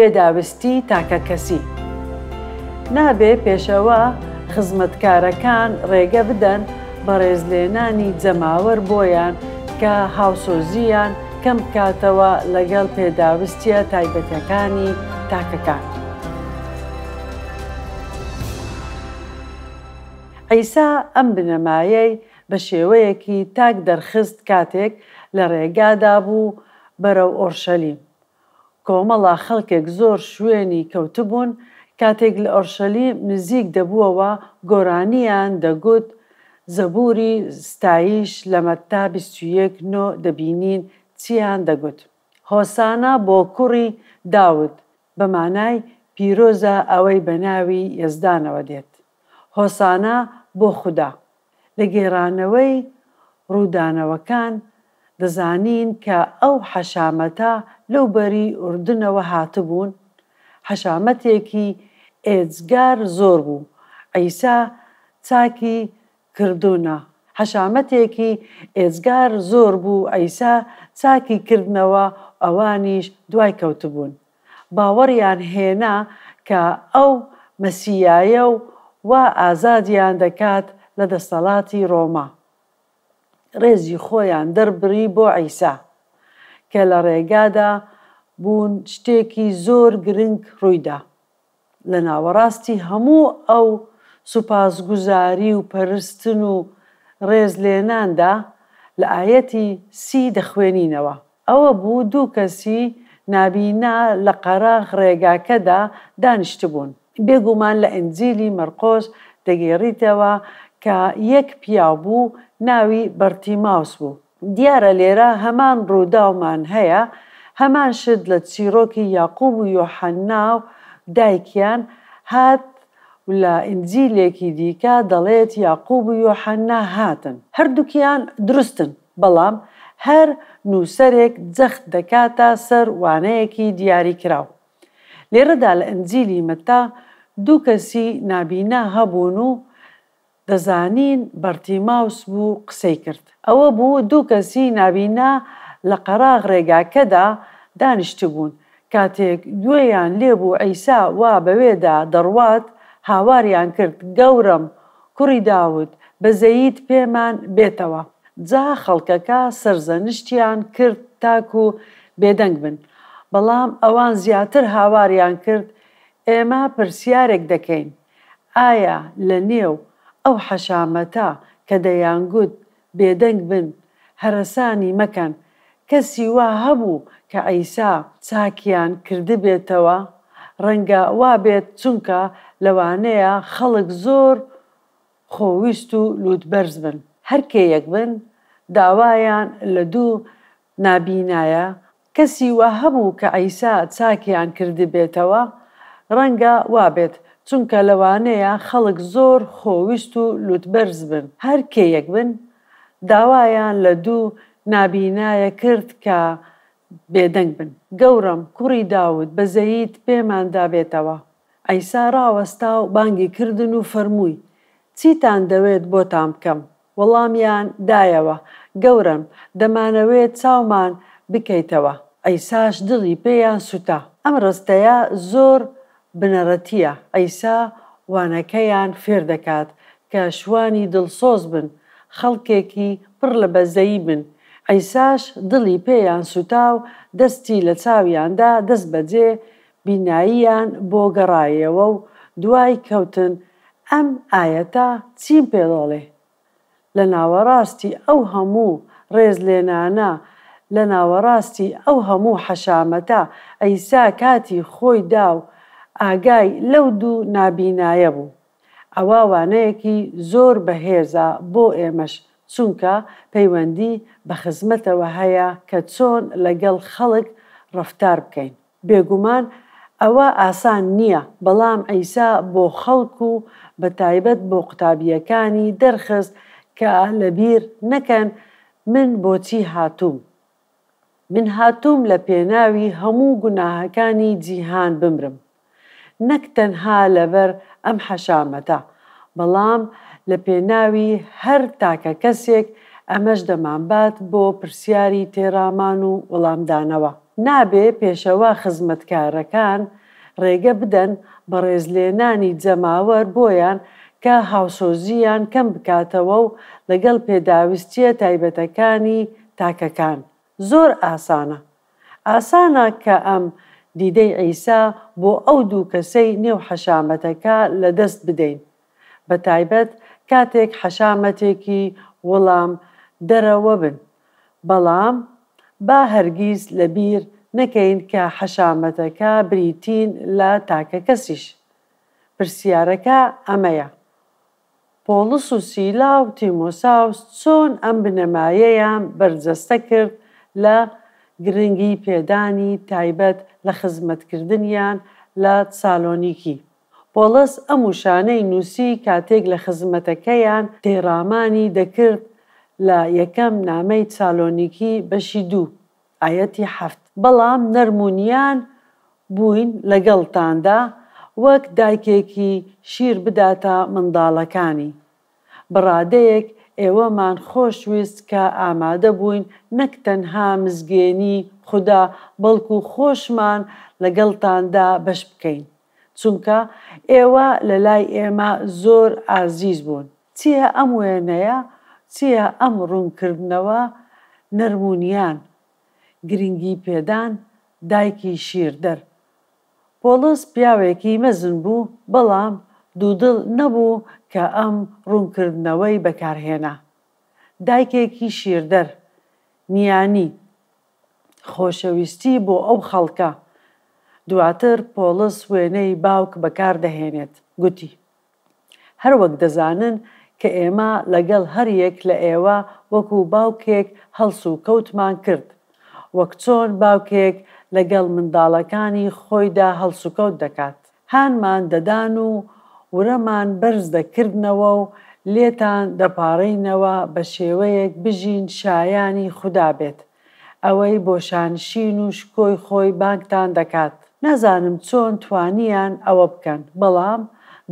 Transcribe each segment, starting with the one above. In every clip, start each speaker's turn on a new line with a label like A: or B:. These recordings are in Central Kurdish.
A: پێداویستی تاکەکەسی. نابێ پێشەوا خزمەتکارەکان ڕێگە بدەن بە ڕێزلێنانی جەماوەر بۆیان کە هاوسۆزییان کەم بکاتەوە لەگەڵ پێداویستییە تایبەتەکانی تاکەکان. عیسا ئەم بنەمایەی بە شێوەیەکی تاک دەرخست کاتێک لە ڕێگادا بوو بەرەو ئۆرشەلیم. کۆمەڵە خەڵکێک زۆر شوێنی کەوتبوون، کاتێک لە ئۆرشەلیم نزیک دەبووەوە گۆرانییان دەگوت، زەبووری ستایش لە مەتتا 21، 9 دەبینین چییان دەگوت. هۆسانا بۆ کوڕی داود، بە مانای پیرۆزە ئەوەی بە ناوی یەزدانەوە دێت. هۆسانا بۆ خودا. لە گێڕانەوەی ڕوودانەوەکان دەزانین کە ئەو حەشامەتە لەو بەری ئوردنەوە هاتبوون، حەشامەتێکی ئێجگار زۆر بوو، عیسا چاکی کردوونە، حەشامەتێکی ئێجگار زۆر بوو، عیسا چاکی کردنەوە ئەوانیش دوای کەوتبوون. باوەڕیان هێنا کە ئەو مەسیایە و وا ئازادیان دەکات لە دەستەڵاتی ڕۆما. ڕێزی خۆیان دەربڕی بۆ عیسا. کە لە ڕێگادا بوون شتێکی زۆر گرنگ ڕوویدا. لە ناوەڕاستی هەموو ئەو سوپاسگوزاری و پەرستن و ڕێزلێناندا لە ئایەتی سی دەخوێنینەوە، ئەوە بوو دوو کەسی نابینا لە قەراغ ڕێگاکەدا دانیشتبوون. بێگومان لە ئینجیلی مەرقۆس دەگێڕیتەوە کە یەک پیاو بوو ناوی بەرتیماوس بوو. دیارە لێرە هەمان ڕووداومان هەیە، هەمان شت لە چیڕۆکی یاقوب و یۆحەننا و دایکیان هات و لە ئینجیلێکی دیکە دەڵێت یاقوب و یۆحەننا هاتن. هەردووکیان دروستن، بەڵام هەر نووسەرێک جەخت دەکاتە سەر وانەیەکی دیاریکراو. لێرەدا لە ئینجیلی مەتا دوو کەسی نابینا هەبوون و دەزانین بەرتیماوس بوو قسەی کرد. ئەوە بوو دوو کەسی نابینا لە قەراغ ڕێگاکەدا دانیشتبوون، کاتێک گوێیان لێ بوو عیسا وا بەوێدا دەڕوات، هاواریان کرد، گەورەم، کوڕی داود، بەزەییت پێمان بێتەوە. جا خەڵکەکە سەرزەنشتیان کرد تاکو بێدەنگ بن، بەڵام ئەوان زیاتر هاواریان کرد، ئێمە پرسیارێک دەکەین، ئایا لە نێو ئەو حەشامەتە کە دەیانگوت بێدەنگ بن، هەرەسانی مەکەن، کەسی وا هەبوو کە عیسا چاکیان کردبێتەوە؟ ڕەنگە وابێت چونکە لەوانەیە خەڵک زۆر خۆویست و لووتبەرز بن. هەر کێیەک بن، داوایان لە دوو نابینایە؟ کەسی وا هەبوو کە عیسا چاکیان کردبێتەوە؟ ڕەنگە وابێت، چونکە لەوانەیە خەڵک زۆر خۆویست و لوتبەرز بن. هەر کێیەک بن، داوایان لە دوو نابینایە کرد کە بێدەنگ بن. گەورەم، کوڕی داود، بەزەییت پێماندا بێتەوە. عیسا ڕاوەستا و بانگی کردن و فەرمووی، چیتان دەوێت بۆتان بکەم؟ وەڵامیان دایەوە، گەورەم، دەمانەوێت چاومان بکەیتەوە. عیساش دڵی پێیان سوتا. ئەم ڕستەیە زۆر بنەڕەتییە، عیسا وانەکەیان فێر دەکات کە شوانی دڵسۆز بن، خەڵکێکی پڕ لە بەزەیی بن. عیساش دڵی پێیان سوتا و دەستی لە چاویان دا، دەستبەجێ بیناییان بۆ گەڕایەوە و دوای کەوتن، ئەم ئایەتە چیم پێ دەڵێ؟ لە ناوەڕاستی ئەو هەموو ڕێزلێنانە، لە ناوەڕاستی ئەو هەموو حەشامەتە، عیسا کاتی خۆی دا و ئاگای لەو دوو نابینایە بوو. ئەوە وانەیەکی زۆر بەهێزە بۆ ئێمەش، چونکە پەیوەندی بە خزمەتەوە هەیە کە چۆن لەگەڵ خەڵک ڕەفتار بکەین. بێگومان ئەوە ئاسان نییە، بەڵام عیسا بۆ خەڵک و بە تایبەت بۆ قوتابییەکانی دەرخست کە لەبیر نەکەن من بۆچی هاتووم. من هاتووم لە پێناوی هەموو گوناهەکانی جیهان بمرم، نەک تەنها لەبەر ئەم حەشامەتە، بەڵام لە پێناوی هەر تاکەکەسێک، ئەمەش دەمانبات بۆ پرسیاری تێڕامان و وەڵامدانەوە. نابێ پێشەوا خزمەتکارەکان ڕێگە بدەن بە ڕێزلێنانی جەماوەر بۆیان کە هاوسۆزییان کەم بکاتەوە و لەگەڵ پێداویستییە تایبەتەکانی تاکەکان. زۆر ئاسانە. ئاسانە کە ئەم دیدەی عیسا بۆ ئەو دوو کەسەی نێو حەشامەتەکە لەدەست بدەین. بەتایبەت کاتێک حەشامەتێکی وڵام دەرەوە بن. بەڵام با هەرگیز لەبیر نەکەین کە حەشامەتەکە بریتین لە تاکەکەسیش. پرسیارەکە ئەمەیە، پۆڵس و سیلا و تیمۆساوس چۆن ئەم بنەمایەیان بەرجەستە کرد لە گرنگی پێدانی تایبەت لە خزمەتکردنیان لە تسالۆنیکی؟ پۆڵس ئەم وشانەی نووسی کاتێک لە خزمەتەکەیان تێڕامانی دەکرد لە یەکەم نامەی تسالۆنیکی بەشی دوو ئایەتی حەفت. بەڵام نەرم و نیان بووین لەگەڵتاندا وەک دایکێکی شیر بداتە منداڵەکانی. بە ڕادەیەک ئێوەمان خۆش ویست کە ئامادە بووین نەک تەنها مزگێنی خودا بەڵکو خۆشمان لەگەڵتاندا بەش بکەین. چونکە ئێوە لە لای ئێمە زۆر ئازیز بوون. چییە ئەم وێنەیە، چییە ئەم ڕوونکردنەوە نەرم و نیان، گرنگی پێدان، دایکی شیردەر. پۆڵس پیاوێکی مەزن بوو، بەڵام دوودڵ نەبوو کە ئەم ڕوونکردنەوەی بەکارهێنا. دایکێکی شیردەر، نیانی، خۆشەویستی بۆ ئەو خەڵکە. دواتر پۆڵس وێنەی باوک بەکار دەهێنێت، گوتی، هەر وەک دەزانن کە ئێمە لەگەڵ هەر یەک لە ئێوە وەکوو باوکێک هەڵس و کەوتمان کرد، وەک چۆن باوکێک لەگەڵ منداڵەکانی خۆیدا هەڵسوکەوت دەکات. هانمان دەدان و ورەمان بەرز دەکردنەوە و لێتان دەپاڕێینەوە بە شێوەیەک بژین شایانی خودا بێت، ئەوەی بۆ شانشین و شکۆی خۆی بانگتان دەکات. نازانم چۆن توانیان ئەوە بکەن، بەڵام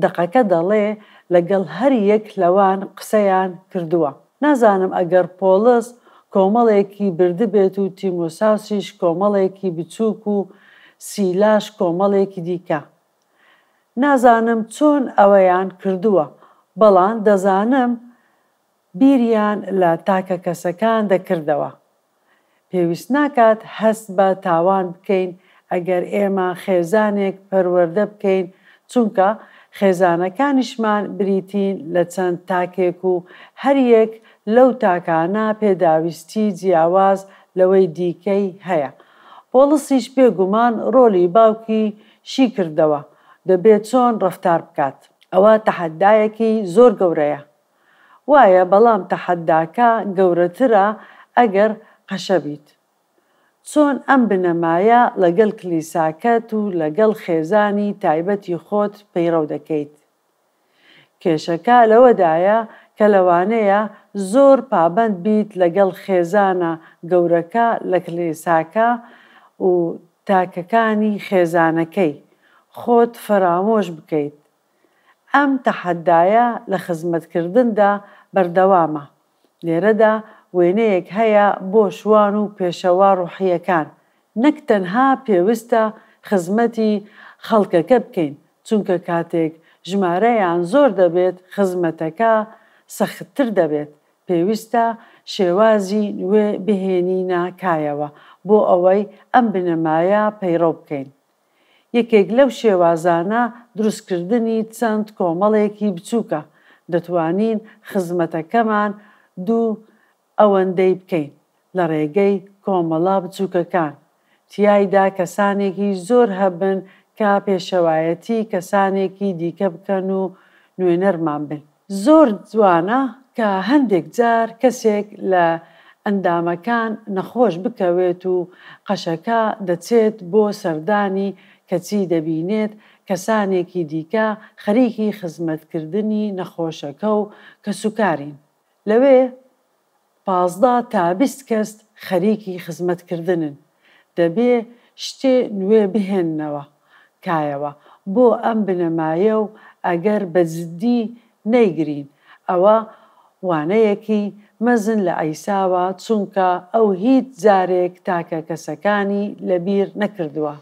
A: دەقەکە دەڵێ لەگەڵ هەر یەک لەوان قسەیان کردووە. نازانم ئەگەر پۆڵس کۆمەڵێکی بردبێت و تیمۆساوسیش کۆمەڵێکی بچووک و سیلاش کۆمەڵێکی دیکە. نازانم چۆن ئەوەیان کردووە، بەڵام دەزانم بیریان لە تاکەکەسەکان دەکردەوە. پێویست ناکات هەست بە تاوان بکەین ئەگەر ئێمە خێزانێک پەروەردە بکەین، چونکە خێزانەکانیشمان بریتین لە چەند تاکێک و هەریەک لەو تاکانە پێداویستی جیاواز لەوەی دیکەی هەیە. پۆڵسیش بێ گومان ڕۆلی باوکی شی کردەوە، دەبێت چۆن ڕەفتار بکات. ئەوە تەحەدایەکی زۆر گەورەیە. وایە بەڵام تەحەداکە گەورەترە ئەگەر قەشە بیت. چۆن ئەم بنەمایە ڵەگەڵ کلیساکەت و لەگەڵ خێزانی تایبەتی خۆت پەیڕەو دەکەیت؟ کێشەکە لەوەدایە کە لەوانەیە زۆر پابەند بیت لەگەڵ خێزانە گەورەکە لە کلیساکە و تاکەکانی خێزانەکەی خۆت فەرامۆش بکەیت ئەم تەحەدایە لە خزمەتکردندا بەردەوامە. لێرەدا وێنەیەک هەیە بۆ شوان و پێشەوا ڕۆحییەکان، نەک تەنها پێوستە خزمەتی خەڵکەکە بکەین، چونکە کاتێک ژمارەیان زۆر دەبێت خزمەتەکە سەختتر دەبێت، پێویستە شێوازی نوێ بهێنینە کایەوە بۆ ئەوەی ئەم بنەمایە پەیڕەو بکەین. یەکێک لەو شێوازانە دروستکردنی چەند کۆمەڵێکی بچووکە، دەتوانین خزمەتەکەمان دوو ئەوەندەی بکەین لە ڕێگەی کۆمەڵە بچووکەکان، تیایدا کەسانێکی زۆر هەبن کە پێشەوایەتی کەسانێکی دیکە بکەن و نوێنەرمان بن. زۆر جوانە کە هەندێک جار کەسێک لە ئەندامەکان نەخۆش بکەوێت و قەشەکە دەچێت بۆ سەردانی کەچی دەبینێت کەسانێکی دیکە خەریکی خزمەتکردنی نەخۆشەکە و کەسوکارین. لەوێ 15 تا 20 کەس خەریکی خزمەتکردنن. دەبێ شتێ نوێ بهێننەوە کایەوە بۆ ئەم بنەمایە و ئەگەر بە جدی نەیگرین ئەوە. وانەیەکی مەزن لە عیساوە چونکە ئەو هیچ جارێک تاکە کەسەکانی لەبیر نەکردووە.